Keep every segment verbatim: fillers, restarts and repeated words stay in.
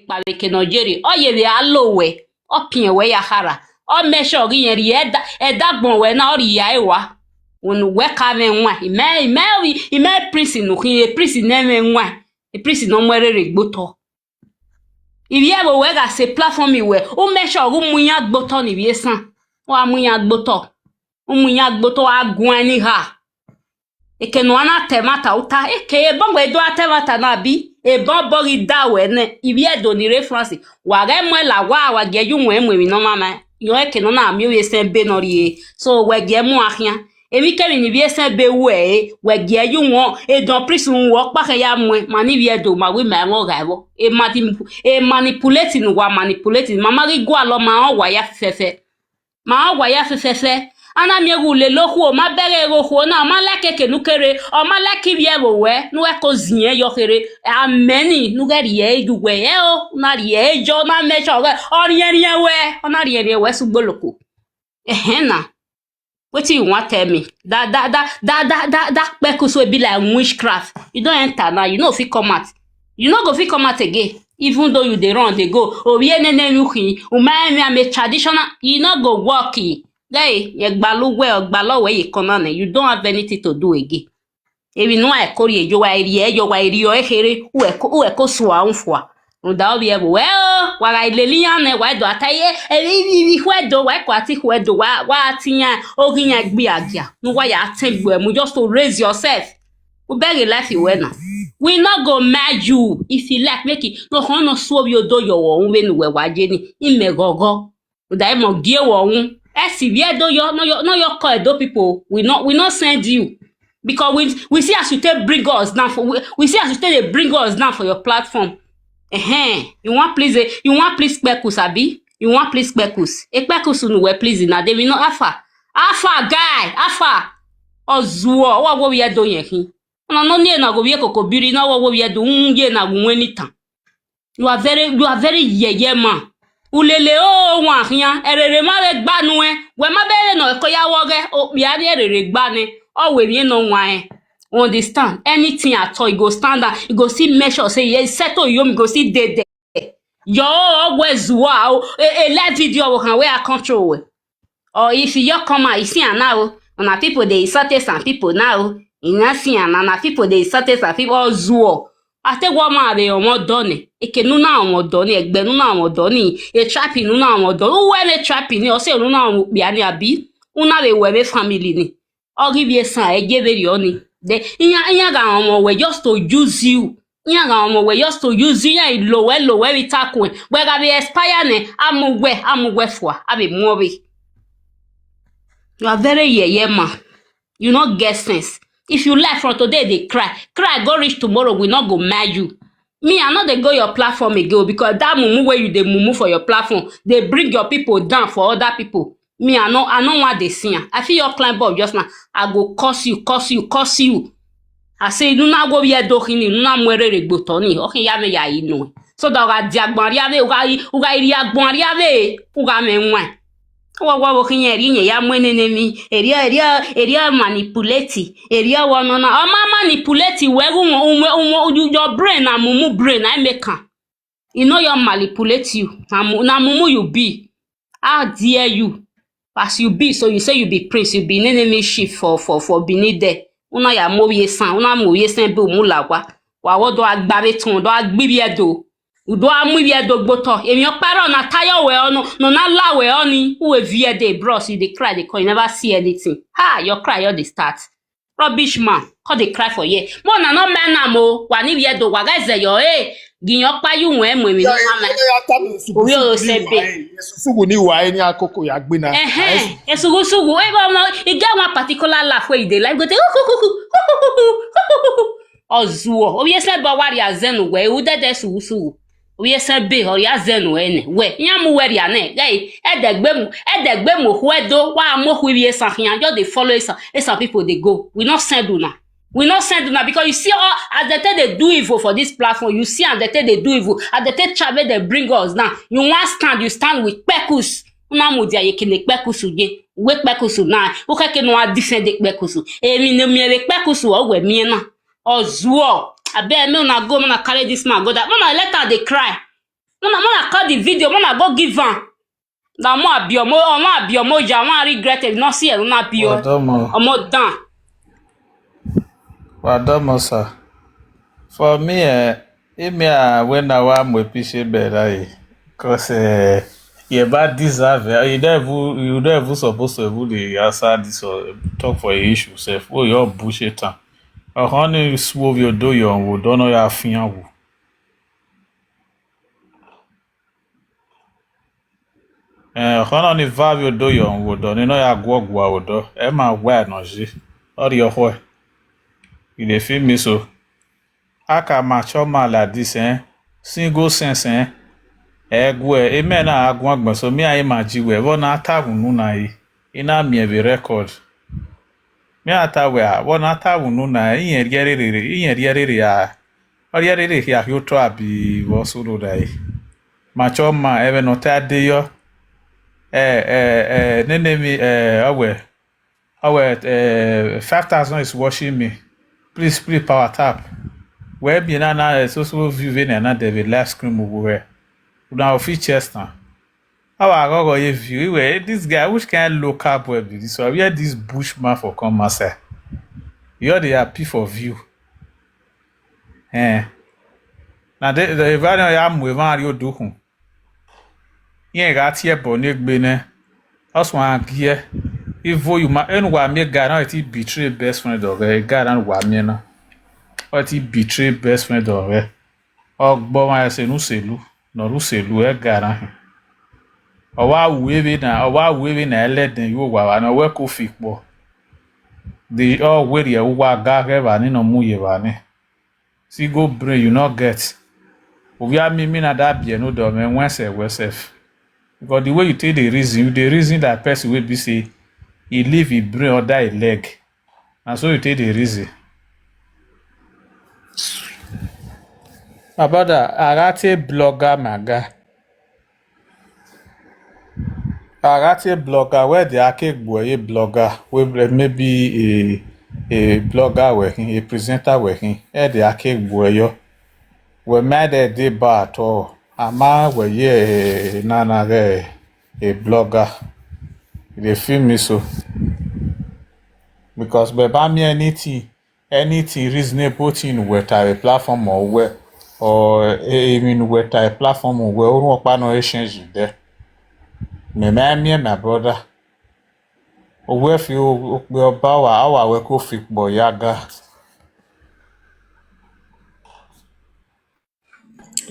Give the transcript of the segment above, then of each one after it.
kpaveke Nigeria, ọ yevbe a lo wẹ, ọ piẹn wẹ ya khara, ọ make sure ghi irẹn rhie ẹda, ẹdagbọn wẹ na, ọ rhie ẹre wa. Unu wẹ ka mwẹ wan, imẹ, imẹ, imẹ prince ne u khin, e prince ne mwẹ wan, e prince ne ọ mu ẹre rre gbe otọ. Ivbi ẹvbo wẹ gha sẹ platform wẹ, u make sure ghe u mu iran gbe otọ ni vbe esan. Wa mu iran gbe otọ, u mu iran gbe otọ, wa guan ni ha. Eke ne uwa na ta ẹmwata uta, eke ebọ wẹ do a ta ẹmwata na bi, ebọ obọ ghi da wẹ nẹ, ivbi Ẹdo ni rre France, wa ghẹ muẹn la, wa, wa gie ye uwẹn mu emwi ne ọ mwamwa, irẹn eke ne ọ na miẹn ovbi esẹn ebe ne ọ rhie. So wẹ gie mu a khian. Emwikemwi ni vbi esẹn ebe ru ẹre, wẹ gie ye uwẹn, edọn prince ne uwẹ ọkpa khẹ ya muẹn, ma ni vbi Ẹdo, ma wẹ ima mwẹ ọghae vbọ. E mani-, e manipulate ne uwa manipulate, ma ma ghi gualọ, ma rẹn uwa ya fẹfẹfẹ. Ma rẹn uwa ya fẹfẹfẹ. A na miẹn ghe u lele okhuo, ọ ma bẹghe ghe okhuo na, ọ ma like eke ne u kere, ọ ma like ivbi ẹvbo wẹ, ne uwẹ ko ziẹn yọ kherhe. Amẹ ni, ne u ghẹ rhie ẹre ye uwẹ, ẹo, u na rhie ẹre jọ, u na make sure ghe, ọ riẹnriẹn wẹ, ọ na riẹnriẹn wẹ sẹ ugboloko. Ẹhẹn na. Wetin you wan tell me? That, that, that, that, that, that, that kpekus wey be like witchcraft. You don enter now, you no fit come out. You no go fit come out again. Even though you dey run, dey go. Owie nene nuhi, umaemi ame traditional, e no go work. Hey, ye gbalu we, gbalu we, ye kona ne. You don't have anything to do again. Ebi nu ai kori ejo wa eri ejo wa eri o ekere, u eko, u eko sua unfua. Rhunmwuda ovbi ẹvbo wẹ o, wa gha lele iran nẹ, wa do ata ye, e, i, i, i, khuẹdo, wa ko ati khuẹdo, wa, wa ati iran, oghi iran gbe agia, ne uwa ya tẹn gbe mu, just to raise yourself. U bẹghe life wẹ na. We not go mad you. If you like, make it. No, ho no so bi odo yo wo un vbene uwẹ wa je ni, imẹ ghọghọ. Rhunmwuda emọ gie wọ wu. Esi vbe Ẹdo yọ, no yọ, no yọ call Ẹdo people. We no, we no send you. Because we, we see as you take bring us down for, we, we see as you take dey bring us down for your platform. Ehen, you wan please, eh, you wan please kpekus, abi? You wan please kpekus? E kpekus nu wẹ please na, dey we no, how far? How far, guy? How far? Ozuo, wa wo vbe Ẹdo yẹn khin. Ọna nọ ni ena gho vbe koko biri na, wa wo vbe Ẹdo, un ye na gu wen ni tan. You are very, you are very yeye man. Ulele o wan khian, erere ma vbe gba nuẹn, wẹ ma bẹghe nọ ẹko ya wọ ghẹ, okpia ni erere gba nẹ, ọ wẹ emwi nọ wan ẹn. You understand? Anything at all, you go stand down, you go still make sure say, yes, settle your, you go still dey there. Yo, ọ wẹ zuwa o, e, e live video ọvbokhan wẹ a control wẹ. Or if you come out, you see am now, una people dey insult some people now, you no see am, una people dey insult some people, Ozuo. Ate wọ ma vbe ọmọ dọ ni, eke nu na ọmọ dọ ni, egbe nu na ọmọ dọ ni, e trap nu na ọmọ dọ, uwe ne trap ni, ọse nu na ọmọ okpia ni, abi? Una vbe wẹ vbe family ni. Ọ ghi vbe esan, e je vbe rriọ ni. Then, iran, iran gha ọmọ wẹ just to use you. Iran gha ọmọ wẹ just to use you, iran lo wẹ, lo wẹ vbe takue. Wẹ gha vbe expire nẹ, a mu wẹ, a mu wẹ fua, a vbe mu ọvbe. You are very yeye man. You no get sense. If you like from today, dey cry. Cry go reach tomorrow, we no go mind you. Me, I no dey go your platform again o, because that mumu wey you dey mumu for your platform dey bring your people down for other people. Me, I no, I no wan dey see am. I fit just climb up just now. I go curse you, curse you, curse you. I say, inu na wo vbe Ẹdo khin ni, inu na mu ẹre rre gbe otọ ni, ọ khin ya mwẹ ya yi nuẹn. So that ọ gha dia agbọn rria vbe, u gha, u gha rria agbọn rria vbe, u gha mwẹ wan. Wọ wọ vbe khin yẹn, erriọ iran ya mu enenemi, erriọ, erriọ, erriọ manipulate, erriọ wọ nọ na. Ọ ma manipulate wẹ ghe uwẹ, uwẹ, uwẹ, your brain na mumu brain, na emekan. E no your manipulate you. Na mu-, na mumu you be. How dare you? As you be, so you say you be prince, you be enemy chief for, for, for Benin there. Una ya mu ovbi esan, una mu ovbi esan ebe u mu la owa. Wa wọ do a gba vbe etọn, do a gbe ivbi Ẹdo. U do a mu ivbi Ẹdo gbe otọ. Emwi ọkpa rrọọ na ta yọ wẹ ọ nọ, nọ na la wẹ ọ ni. U vbe viẹ day, bros, you dey cry, dey cry, you never see anything. Ha, your cry, your dey start. Rubbish man, come dey cry for here. Mo na no man am o, wa ni vbe Ẹdo, wa gha zẹ yọ, eh. Giyan ọkpa yu wẹn mu emwi ne ọ mwamwa. Ovbi oro sẹ be. Esusugu ni wa ni akoko ya gbe na. Ẹhẹn, esugusugu. E, ọmọ, e get one particular laugh wey you dey like, go take, Ozuo. Ovbi ese be wa rria zẹ nu wẹ, u dẹdẹ esugusugu. Ovbi ese be, ọ rria zẹ nu ẹnẹ. Wẹ, iran mu wẹ rria nẹ, ghẹ, ẹdẹ gbe mu, ẹdẹ gbe mu okhuo Ẹdo, wa mu okhuo ivbi esan khian, just dey follow esan, esan people dey go. We no send una. We no send una because you see all as they take dey do evil for this platform. You see as they take dey do evil, as they take try make dem bring us down. You wan stand, you stand with kpekus. Una mudia ye kene kpekus je. We kpekus na. U kheke no a defend the kpekus. Emi no mi ebe kpekus o we mi na. Ozuo. Abeg, make una go, make una carry this man go down. Make una let am dey cry. Una, una call the video, una go give am. Na mo abi omo, omo abi omo ja, mo regret it, no see it, una abi o. Wadamo. Omo dan. Wadamo, sir. For me, eh, if me, ah, when I want my piece better, eh, cause, eh, you about deserve it. You don't even, you don't even supposed to even dey answer this or talk for your issue, sef. Oh, your bullshit time. Oh, honey, swove your do your own, don't know your fian. Eh, hono ni vavio do yo wodo, ni no ya gwogwa wodo. E ma wa no ji. Or your hoy. You dey feel me so? Aka macho ma like this, eh? Single sense, eh? E gwe, e me na agwa gbe so me a imagine we. Wo na ta wunu na yi. Ina mi e be record. Me ata we a, wo na ta wunu na, iyen rierere, iyen rierere a. Rierere ya yo to abi wo suru dai. Macho ma, ebe no ta de yo. Eh, eh, eh, nene mi, eh, awe. Awe, eh, five thousand is watching me. Please, please, power tap. Where be na na, eh, so so view ve na na de ve live stream we. Una ofi chest na. How I go go ye view? Iwe, this guy, which kind local boy be this one? Where this bushman for come, master? You're the happy for view. Eh. Na the, the Ivan ya mu Ivan yo do hun. Yen ga tie bo ne gbe ne. Oswan gie. Ivo you ma en wa mi ga na ti betray best friend of, eh, ga na wa mi na. O ti betray best friend of, eh. Ogbo wa ese nu selu. No ru selu e ga na. O wa wu ebe na, o wa wu ebe na eleden yo wa wa na we ko fi po. The, o we ri e wa ga ke ba ni no mu ye ba ni. See, go brain you not get. Obi a mi mi na that be no do me when se we sef. Because the way you take the reason, you the reason that person will be say he leave his brain or die leg. And so you take the reason. My brother, I got a blogger, my guy. I got a blogger where the ake boy a blogger, where maybe a a blogger working, a presenter working, eh, the ake boy yo. We made a day bar at all. Ama we ye na na a blogger. They feel me so. Because we buy me anything, anything reasonable thing with a platform or where, or even with a platform where we no pa no exchange there. Me, me, me, my brother. Owe fi o pe ọba wa, awa we ko fi po ya ga.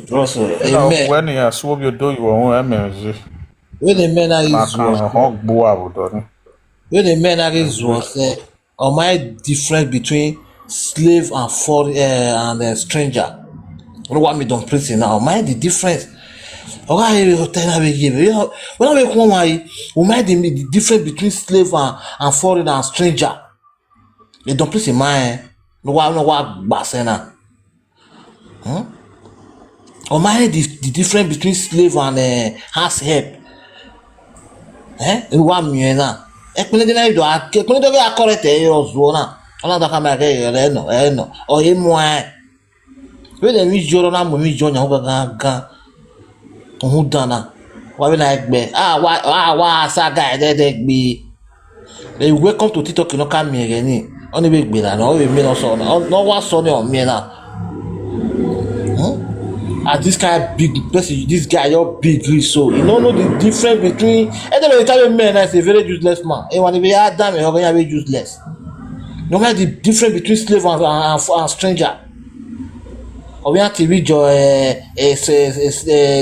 Bros, amen. When you are so you do you own M L Z. When the men are is Hog bo abudo ni. When the men are is one say, am I different between slave and foreign, uh, and a stranger? What want me done prison now? Am I the difference? Okay, you tell me, you know, when I come, why? Am I the, the difference between slave and, and foreign and stranger? They don't please in mind. No, why, no, why, Basena? Hmm? Am I the, the difference between slave and, uh, house help? Eh? Why me na? Ekpele de na ido, ekpele de ya correct e yo zo na. Ona da ka ma ke yo le no, e no. O ye mo e. We de mi joro na mo mi jo nya ga ga. Ohun dana. Wa be na egbe. Ah, wa, ah, wa sa ga de de gbe. They welcome to TikTok, you know, come here again. Only big be that. No, we me no so. No, no, what so no me na. Hmm? As this kind of big person, this guy, you're big, so you don't know the difference between. And then the type of man, I say, very useless man. And when we are damn, you're gonna be useless. No matter the difference between slave and, and, and stranger. Or we have to reach your, uh, uh,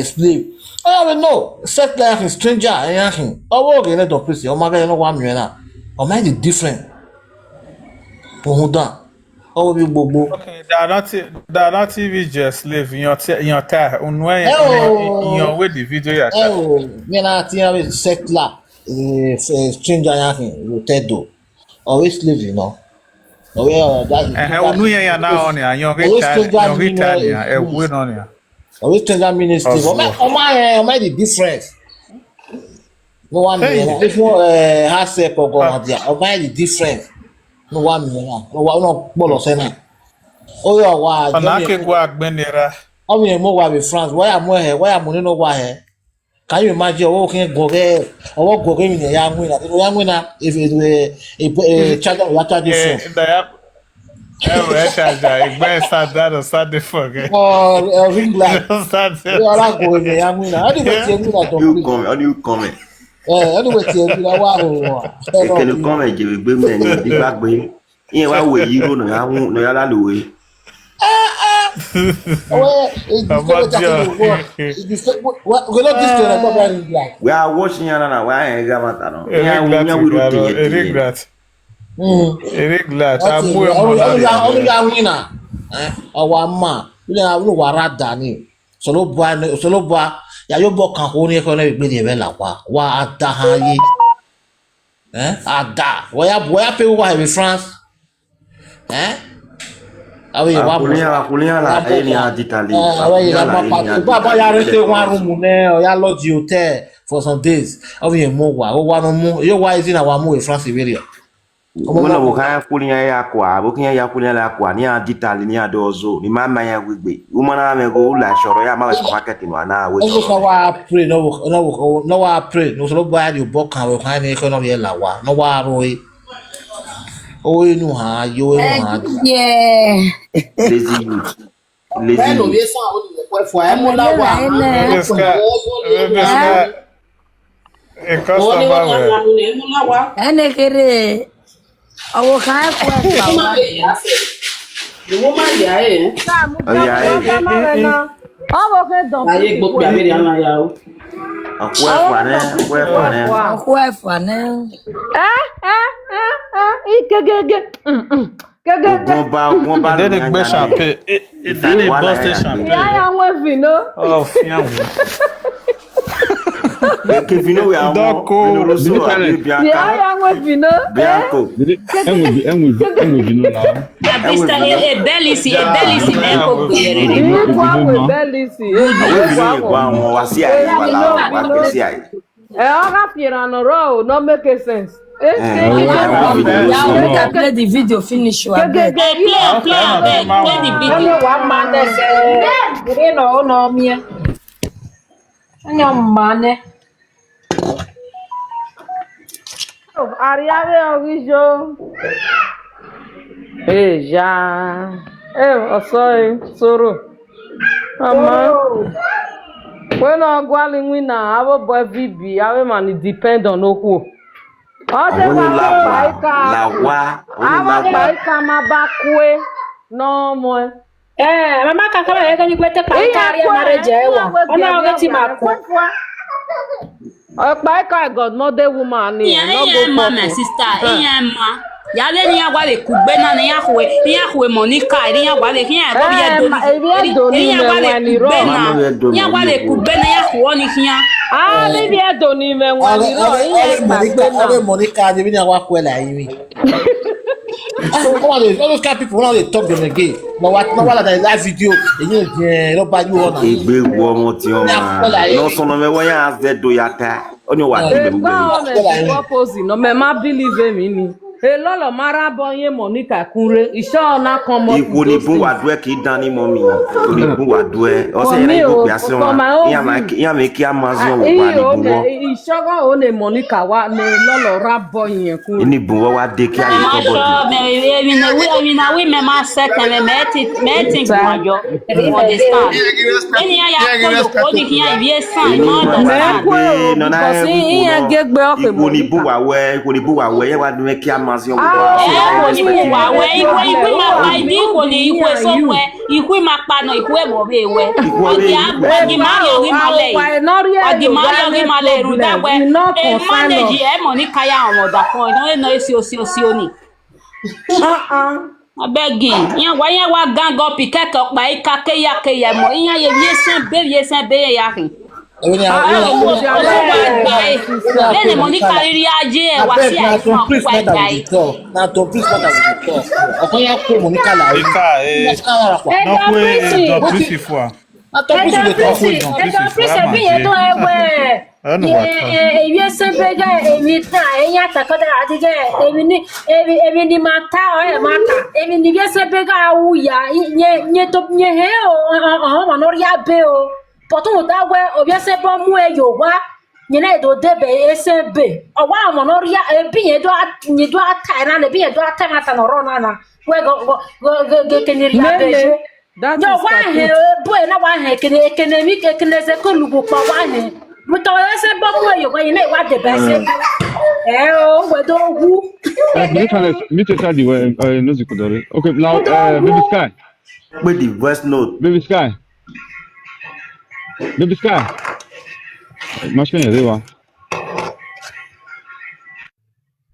slave. Oh, we know. Set like a stranger, eh, oh, okay, let us please. Oh, my God, no one me na. Oh, my, the different. Oh, hold on. Oh, we gbogbo. Okay, that not that not T V just slave in your t- in your tie. Unwe in your way the video ya. Oh, me na ti ya settler. Eh, stranger ya hin, you tell do. Always slave, you know. Oh, yeah, that is. Eh, unu ya na on ya, your rich, your rich ya, eh, we on ya. Always stranger ministry. Oh my, oh my, eh, oh my, the difference. No one me. If you, uh, has a program there, oh my, the difference. No one me. No one, no bolo sena. Oh yeah, wa. Ana ke gwa agbenera. Ọmọ yẹn mọ wà with France. Why am I here? Why am I no wà here? Can you imagine? Ọwọ́ kí n gòkè, ọwọ́ gòkè mi ni ya win na. Ya win na. If it were a, a charger, ya charge this phone. Ẹ̀rọ ẹ̀ ṣàjà ìgbẹ́ Sunday Sunday fún ẹ̀. Or a ring light. Sunday. Ọwọ́ alágòkè mi ya win na. Anyway, tiẹ̀ win na don You win. Come, how do you come? Eh, anyway, tiẹ̀ win na wa o. Ekele come, Jimmy, gbé mi ẹni ìdígbà gbé. Ìyẹn wá wò yí ró nà yà wù nà yà lálùwẹ̀. Well, it's the About same thing your- you want. It's the same. What, what, what, this thing, like, what I ring light. We are watching yàrá nà wà á yẹn gàmà tà nà. Èrè Ìyẹn wù gíláàsì yẹn wù ró gàrọ, tìyẹ èrè tìyẹ. gíláàsì. Mm. Èrè gíláàsì. That's Amú it. ẹ̀mọ́ Only, náà only, rẹ̀. only that winner. Eh? Our man. We are, we are that Dani. Solo boy, solo boy. Ya yo boy kan ko ni ko na gbé ni bẹ́ẹ̀ là wá. Wá a da ha yé. Eh? A da. Wọ́n yà, wọ́n yà pé wà ní France. Eh? Àwọn yẹn wà mọ̀. Àkùnrin àkùnrin àlà ẹni àdìtàlẹ̀. Àwọn yẹn wà mọ̀ pàtó. Bàbá ya rẹ̀ ṣe wọ́n rún mu náà. Ọ̀yà lodge hotel for some days. Àwọn yẹn mú wa. Ó wà nù mú. Yóò wá ìdí náà wà mú wẹ̀ France ìbéèrè. Wọ́n náà wò ká kúrin yẹn yà kó a bó kí yẹn yà kúrin yẹn yà kó a ní àdìtàlẹ̀ ní àdó ọ̀zọ́ ní má má yẹn gbégbé. Wọ́n máa ń mẹ́kọ̀ọ́ ó là ṣọ̀rọ̀ yà má wà ṣọ̀rọ̀ mákẹ́tì nù àná àwẹ̀ Ẹni sọ̀rọ̀. kan wá pray náà wò náà wò náà wá pray ní sọlọ báyà ní bọ́ kan àwọn kan ní ẹ̀kọ́ náà yẹ là wá náà wá rọ ẹ. Owó inú hàn án yó inú hàn án. Yeah. Lazy youth. Lazy Bẹ́ẹ̀ ló youth. yé sàn ó nìyẹn pẹ́ fún ẹ mú láwà. Rebecca, Rebecca, nǹkan Òun ni sábà wọ́n máa rẹ̀. lanu ní mú láwà. Ẹnì kéré ọwọ́ kan ẹ kú ẹ fà Ìwọ́n wá. máa yà á sẹ̀. Ìwọ́n máa yà á ẹ̀. Ọ̀yà ẹ̀. Ọwọ́ kan dàn Ayé gbogbo àbẹ̀rẹ̀ àwọn ayà o. Ọ̀kú ẹ̀ fà rẹ̀, ọ̀kú ẹ̀ fà rẹ̀. Ọkọ ẹ fà náà. Ẹ ẹ ẹ ẹ ikegege. Kegege. Ogun bá ogun bá Ìdẹ́ni gbé champagne. Ìdẹ́ni bọ́ sí champagne. Ìyá ya wọn vino. Ọ̀ fi hàn wọ́n. Kevin wẹ̀ àwọn Dọ́kọ̀. Vinoruso àbí Ìyá Bianca. Ya wọn vino. Bianco. Enwe enwe enwe vino na. Abista e e belisi e belisi me ko gbere. Ìkú àwọn ìbẹ́lísì. Àwọn ènìyàn ìbò àwọn wá sí àyè wà láwọn wá pẹ́ sí àyè. Ẹ ọ́rá fìrànà rọ ò no make sense. Ẹ, àwọn ènìyàn Make I play the video finish o abeg. Play play abeg play the video. Ẹni wàá máa nẹ́sẹ̀. Ìrìnà ó nà ọmí ẹ. Ẹni ọmọ máa nẹ́. Àríyáwé ọ̀ríṣo. Eja. Eh, sorry, sorrow. Mama. When I go ali wina, I will boy V B, I will man depend on Oku. Ọdẹ Àwọn wa onílà ló wà pa ìka. Là wá. Àwọn Àwọn onílà pa wà. Ìka máa bá kú é. Nọ́ọ̀mù ẹ. Eh, mama kakala ya gani gwete pa Ìyá ikari kú marriage ẹ, ẹ wa. wọ́n wẹ̀ Ona gbẹ̀gbẹ̀ ogeti ọ̀gá ma rẹ̀ ko. kú fún wa. Ọ̀pá ìka godmother woman ni Iya ẹ̀ iya lọ́gọ́ ma pọ̀. My sister iya ma. Ya le ni agwa le kugbe na ni ya kwe ni ya kwe Monica ni ya gwa le ni ya go bi edo ni. Ebi edo ni Ni ya gwa le mẹ́wàá ni kugbe rọ. na. Ni ya gwa le kugbe na ya kwe ni ya. Ah, níbi ẹ̀dọ̀ ni mẹ́wàá ni rọ. Ìyá ìgbà pé náà. Ọ̀rẹ́ Monica ni mi ni àwa kú ẹ̀ là yín mi. All those kind of people when they talk them again. Na wa na wa like that video. Èyí ò jẹ́ ló bá yú ọ̀nà. Ìgbé wo ọmọ tí wọ́n máa. Lọ sọ̀nà mẹ́wọ́ yẹn á zẹ́ do ya ta. Ó ní wà á ti Egbe gbẹ̀gbẹ̀. ọmọ ẹ̀sìn wọ́n pose nọ mẹ́ má believe mi ni. Elọ́lọ̀ mara bọ yẹn Monica kúnre. Ìṣọ́ ọ̀nà kan mọ́. Ìkò ní bún wà dúẹ́ kì í dán ní mọ́ mi. Ìkò ní bún wà dúẹ́. Ọ̀sẹ̀ yẹn ní ìgbò pè á sí wọn. Ìyá mi kí á máa zún ọ̀wọ̀ bá ní bún wọ́n. Ìṣọ́gọ́ òun ni Monica wá ní lọ́lọ́ ra bọ yẹn kúnre. Ní bún wọ́n wá dé kí á yẹ kọ́ bọ́dì. Emi na wi emi na wi me ma set me me ti me ti gbajo. You understand? Eni ya ya ko lo ko ni ki ya bi e san you no understand. Mẹ́kúrò because ìyẹn gégbe ọ̀pẹ̀ Ìkò ní bún Monica. wà wẹ́, ìkò ní bún wà wẹ́, yẹ wá dúẹ́ kí á máa zún ọ̀wọ̀ bá. Ah, Eh, ko ni ku wa we iwe iwe ma pa idi ko ni iwe so we iwe ma pa no iwe mo be we. Odi a odi ma yo ri ma le. Odi ma yo ri ma le ru da we. E manage e Monica ya won da ko no no esi osi osi oni. Abeg, yan wa yan wa gang up ike to pa ika ke ya ke ya mo. Yan ye ye sen be ye sen be ye ya hin. Èmi ni àwọn Ah, èèyàn ọmọ wọn ìyá wọn wá rẹ̀. gbà ẹ. Bẹ́ẹ̀ ni Monica rírí ajé ẹ wá sí Abeg, na àìsàn some àkókò priest matter ẹgbà we ẹ. dey talk. Na some priest matter we dey talk. Ọkọ ya kó Monica la yìí. Ìka ẹ̀ Monica la pa. náà pé ìdọ̀ pírísì fún wa. Na Don Prince dey talk. Don Prince, Don Prince, ebi yẹn tó ẹ wẹ̀. Ẹnu wà ká. Ebi ẹsẹ̀ bẹ́ẹ̀ gẹ́, ebi tán, ẹ̀yìn àtàkọ́dá àti gẹ́, ebi ní, ebi, ebi ní máa ta, ọ̀ ẹ̀ máa ta. Ebi ní bí ẹsẹ̀ bẹ́ẹ̀ gẹ́, awù yá, yẹn, yẹn tó, yẹn hẹ́ o, ọ̀hún, ọ̀hún, ọ̀nà rí abẹ́ o. Pọ̀tù wò dá wẹ́, òbí ẹsẹ̀ bọ́ mú ẹ yòó wá. Nyina edo debe ese be. Owa mo no ria ebi ye do at ni do atai na ebi ye do atai na ta no ro na na. We go go go go go kini ria be. Mele, that is wa he Kakuti. Bo e na wa he kini kini mi kini ze ko lugu pa wa he. Mo to ese bo mo yo ko ye na wa de be se. Eh o we do wu. Eh, mute channel, mute channel, eh, eh, music dore. Okay, now, eh, Baby Sky. With the voice note. Baby Sky. Baby Sky. Machine yẹn wa.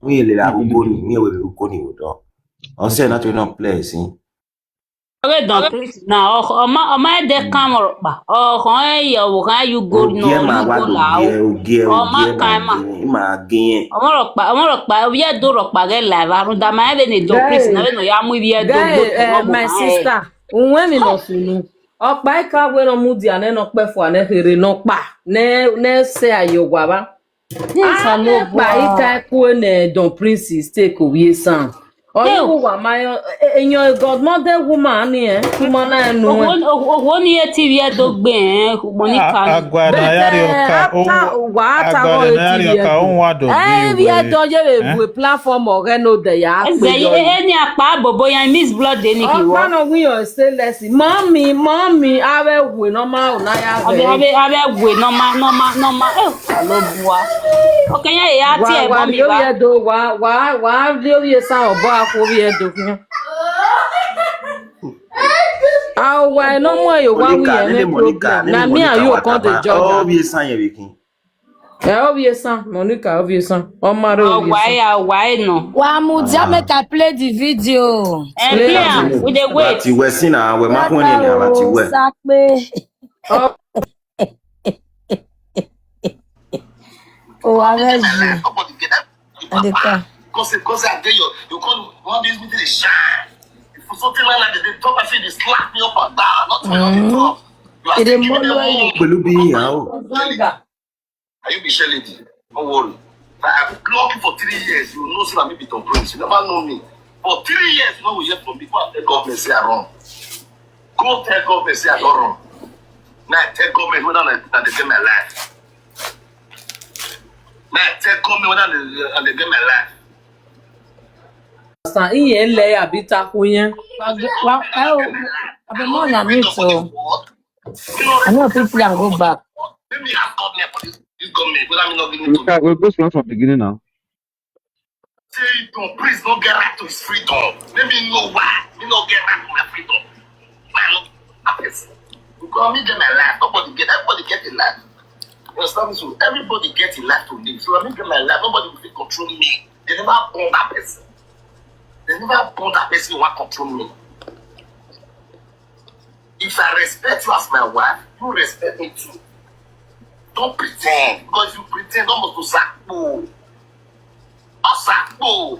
Mi le la ugo ni, mi we ugo ni udo. On se na to no play si. Okay, Don Prince. Na ọmọ ọmọ ede kan ọ̀rọ̀ pa. Ọkàn ẹ yẹ wò kan you go no you go la o. Ọmọ kan ma. Ma gin. Ọmọ ọ̀rọ̀ pa ọmọ ọ̀rọ̀ pa obi ẹ do ọ̀rọ̀ pa gẹ la va. Runda ma ẹ bẹ ni Don Prince na bẹ no ya mu ibi ẹ do. Guy, eh, my sister. Unwe mi no sunu. Okpa ika we no mu dia ne no kpe fo ane here no kpa. Ne ne se ayo gwa ba. Yes, I know. Okpa ika ku ne Don Prince take owie san. Oyo wa ma yo enyo godmother woman ni eh. Kuma na enu. Owo ni e ti wi e do gbe eh. Mo ni ka. Agwa na ya ri oka. Wa ta go e ti wi e do. Eh, wi e do je we platform o re no de ya. Eze ye eni apa bobo ya miss blood de ni ki wo. Ọkpa no wi o say less. Mommy, mommy, abe we no ma o na ya. Abe abe abe we no ma no ma no ma. Eh, alo bua. Okay, ya ya ti e bo mi ba. Wa wa wa wa wa ri obi e sa obo ako obi e do. Awo wa no mo yo wa wi e no problem. Na me and you come dey judge. Oh, we san ye we kin. Eh, obviously, Monica, obviously. Omaro, obviously. Why, why no? Wa mu dia make I play the video. Eh, play am. We dey wait. But you were seen, ah, we ma kún ni, ah, but you were. Sape. Oh. Oh, I love you. And they come. Because, because I tell you, you come one day meeting dey shine. If something like that, they talk, I say they slap me up and down. Not for your talk. You are still giving them one. Pẹ̀lú bí ìyàwó. Are you Michelle lady? Don't worry. But I block you for three years. You know, say na me be Don Prince. You never know me. For three years, you no go hear from me. Go and tell government say I run. Go tell government say I don run. Now I tell government whether na na dey get my life. Now I tell government whether na dey na dey get my life. San iye le abi taku yen. Wa wa eh o. Abi mo na mi to. I no fit play and go back. Let me ask government for this, this government, whether me not giving to Mister, we go start from beginning now. Say Don Prince no get right to his freedom. Let me know why. Me no get right to my freedom. Why I no get that person? Because me get my life. Nobody get, everybody get a life. You understand me? So everybody get a life to live. So I me get my life. Nobody will fit control me. They never born that person. They never born that person who want control me. If I respect you as my wife, you respect me too. Don't pretend. Because if you pretend, almost to sakpo. Asakpo.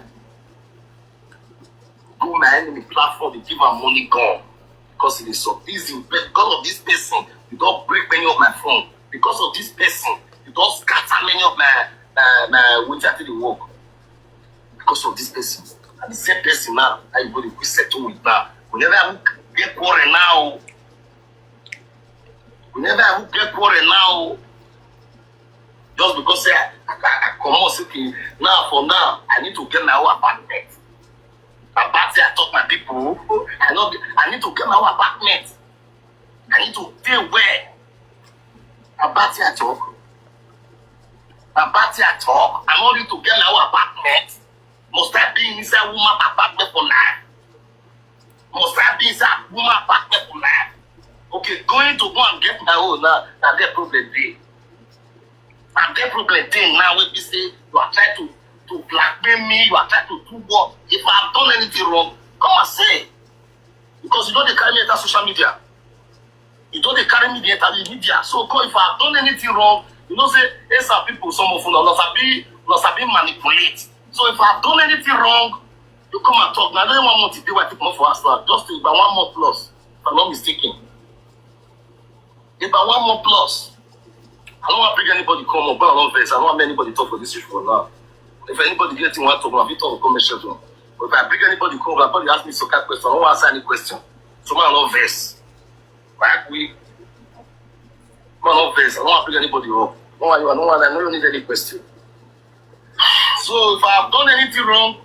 Go my enemy platform, they give am money gone. Because it is so easy. Because of this person, you don't break many of my phone. Because of this person, you don't scatter many of my my my which I think work. Because of this person. And the same person now, I go to settle with now. We never get quarrel now. We never get quarrel now. Just because say I, I, I come out, okay, now for now, I need to get my own apartment. About I talk my people, I know I need to get my own apartment. I need to stay where. About I talk. About I talk. I no need to get my own apartment. Must I be inside woman apartment for life? Must I be inside woman apartment for life? Okay, going to go and get my own now. Now get problem there. Now get problem there now. When we say you are trying to to blackmail me, you are trying to do what? If I have done anything wrong, come and say. Because you don't dey carry me enter social media. You don't dey carry me dey enter the media. So come if I have done anything wrong, you know say hey some people, some of una no sabi no sabi manipulate. So if I have done anything wrong, you come and talk. Now then one month you dey wait for us now. Just think about one month plus, if I'm not mistaken. If I want more plus, I don't want to bring anybody come up, but I don't vex. I don't want anybody talk for this issue for now. If anybody get in one talk, I fit talk comment section. But if I bring anybody come, I probably ask me some kind of question. I don't want to answer any question. So man, I don't vex. Like we, man, I don't vex. I don't want to bring anybody up. No, I don't want. I don't need any question. So if I have done anything wrong,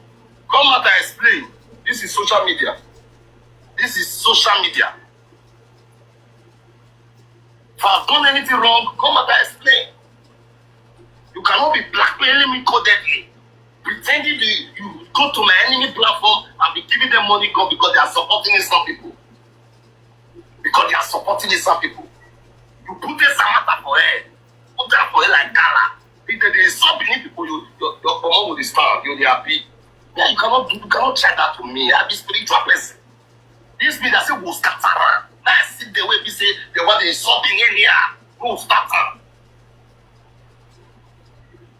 come out and explain. This is social media. This is social media. If I have done anything wrong, come out and explain. You cannot be blackmailing me codedly, pretending that you go to my enemy platform and be giving them money, God, because they are supporting innocent people. Because they are supporting innocent people. You put this matter for air, put that for air like gala. If they dey insult Benin people, you your your common will stand, you dey happy. Yeah, you cannot do, you cannot try that to me. I be spiritual person. This media say go scatter am. Na I see the way be say they want to insult Benin here. Go scatter am.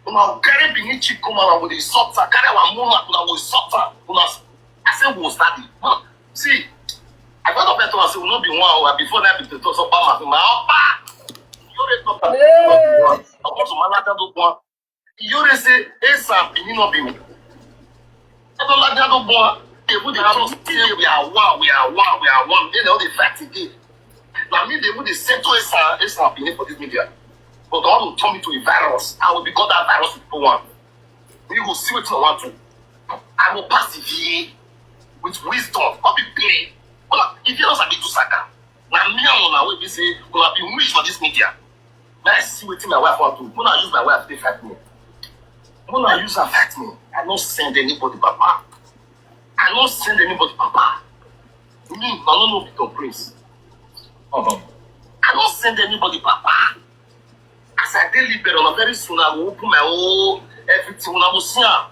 Una go carry Benin chief come and we dey insult am. Carry our monarch, una go insult am. Una s- I say we go start it. Hmm. See, I got up there to say we no be one hour before that be to talk about my my opa. You dey talk about Hey. I want to manage that one. You dey say Esa Benin no be me. I don't like that one. They would dey talk say we are one, we are one, we are one. Then all the fight again. Now me they would dey say to Esa Esa Benin for this media. But God will turn me to a virus. I will become that virus with no one. We go see what I want to. I will persevere with wisdom. Not be play. But if you don't sabi to saka, now me and una will be say, una be wish for this media. Now I see wetin my wife want to. Una use my wife to fight me. Una use her fight me. I don't send anybody, Papa. I don't send anybody, Papa. Me, I don't know Victor Prince. Uh-huh. I don't send anybody, Papa. As I dey liberal, very soon I will open my own everything. Una will see am.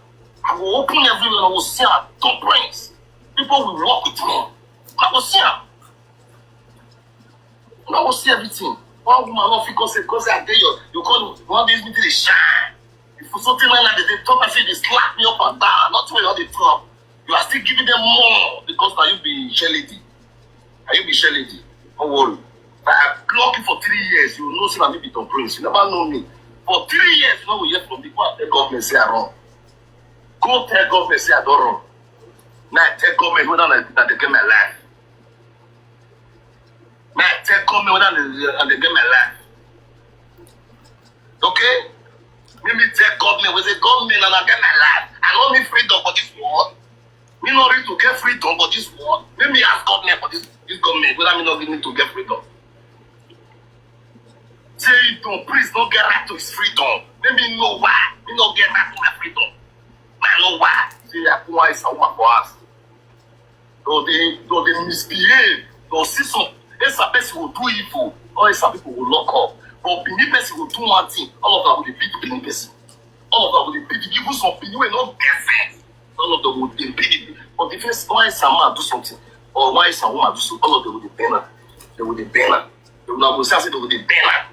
I will open everywhere. I will see am. Top prince. People will work with me. I will see am. Una will see everything. One woman no fit come say, come say I dey your, you call me. One day me dey shine. If you something like that, they talk and say they slap me up and down. Not where you dey talk. You are still giving them more because now you be share lady. Now you be share lady. Don't worry. But I block you for three years. You know, say na me be Tom Prince. You never know me. For three years, you know we hear from people and tell government say I wrong. Go tell government say I don't wrong. Now I tell government whether I, I dey get my life. Now I tell government whether I dey, I dey get my life. Okay? Make me tell government, we say government, and I get my life. I don't need freedom for this world. Me not ready to get freedom for this world. Make me ask government for this, this government whether me not need to get freedom. Say if Tom Prince not get right to his freedom, make me know why me not get right to my freedom. I know why. Say I put one is a woman for us. Though they though they misbehave, though see some Esa person will do evil, or Esa people will lock up. But Benin person will do one thing, all of them will beat Benin person. All of them will beat, even some Benin will not get sense. All of them will dey beat. But if Esa, why Esa man do something, or why Esa woman do something, all of them will dey bend am. They will dey bend am. They will not go say, say they will dey bend am.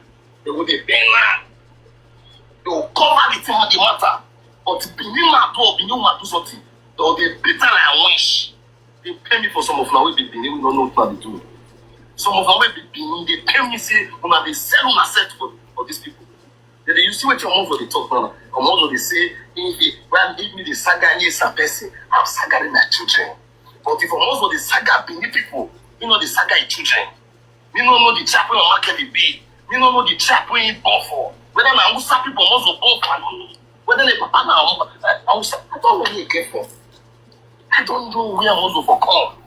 They will dey bend am. They will cover the thing, the matter. But Benin man do, or Benin woman do something, they will dey beat am like winch. They pay me for some of una wey be Benin, we don't know what they do. Some of una wey be Benin, they pay me say, una dey sell una set for, for these people. Then you see what your mom for the talk now. Your mom for the say, if they, well, if me the saga near some person, I'm sagaring my children. But if your mom for the saga Benin people, you know the saga your children. You know, know the trap where market will be. You know, know the trap where you go for. Whether na Hausa people must go for, whether the papa na Hausa, I don't know where you get from. I don't know where I must go for come.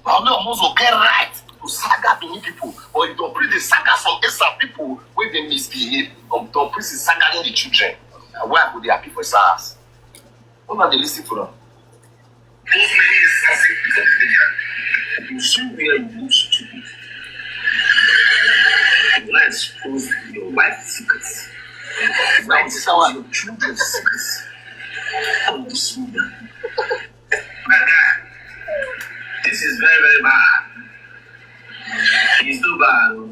I know I must go get right to saga Benin people, but you don't bring the saga some Esa people where they misbehave. Don't, don't bring the saga in the children. Na why would they happy for SARS? Una dey listen to them. Those many Esa people for the media, you see where you look stupid. You expose your wife secrets. You expose your children secrets. On this media. My guy, this is very, very bad. It's too bad. Oh.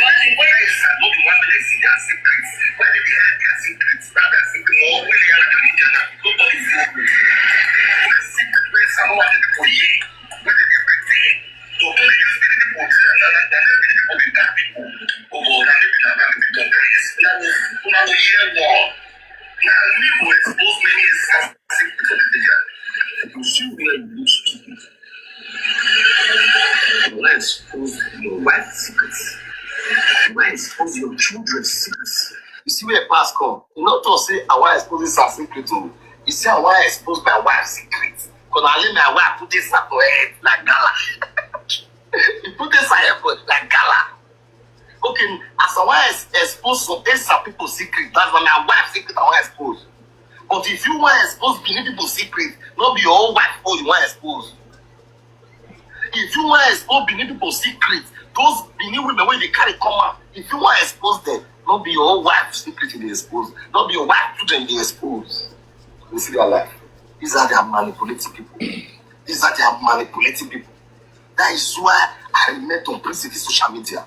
Why, why is that not the one that they see their secrets? Why they hide their secrets? Now their secret more when they are like a media now. Nobody sees them. Their secret, where someone people here, where they everything. So, where they just Una go hear more. Na me go expose many assassin for the media. You see where you look stupid. You wan expose your wife secrets. You wan expose your children secrets. You see where pass come. You no talk say I wan expose this her secret o. You say I wan expose my wife secret. Cause na only my wife put this her for head like gala. You put this her head for like gala. Okay, as I wan ex- expose some Esa people secret, that's not my wife secret I wan expose. But if you wan expose Benin people secret, no be your own wife own you wan expose. If you wan expose Benin people secret, those Benin women wey dey carry come out, if you wan expose them, no be your own wife secret you dey expose, no be your wife children you dey expose. You see their life. These are their manipulating people. These are their manipulating people. That is why I remain to bring this social media.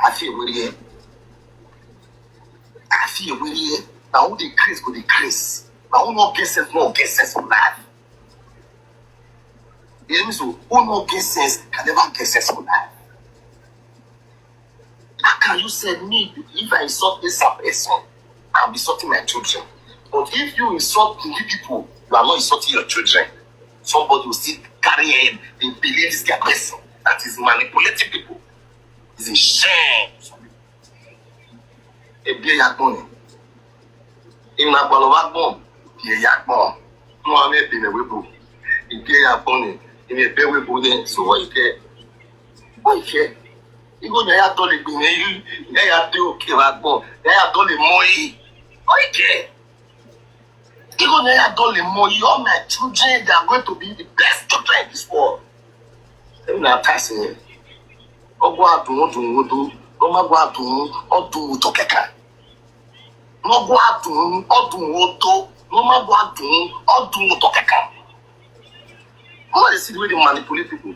I feel weary. I feel weary. Na who dey craze go dey craze. Na who no get sense no get sense for life. You hear me so? Who no get sense can never get sense for life. How can you say me, if I insult this person, I'll be insulting my children? But if you insult the people, you are not insulting your children. Somebody will still carry him, they believe this kind person. That is manipulating people. It's a shame. Ebie ya gbọn ni. Ina gbọlọ wa gbọn. Ebie ya gbọn. Mo ame bi me webo. Ebie ya gbọn ni. Ina ebe webo ni. So what you care? What you care? Igo na ya dole gbin ni. Na ya de oke wa gbọn. Na ya dole mo yi. What you care? Igo na ya dole mo yi. All my children, they are going to be the best children in this world. Let me now pass it. Ọgwụ adụm ọdụm odo, n'ọmagwụ adụm ọdụm ụtọ kẹkẹ. N'ọgwụ adụm ọdụm odo, n'ọmagwụ adụm ọdụm ụtọ kẹkẹ. How dey see the way they manipulate people?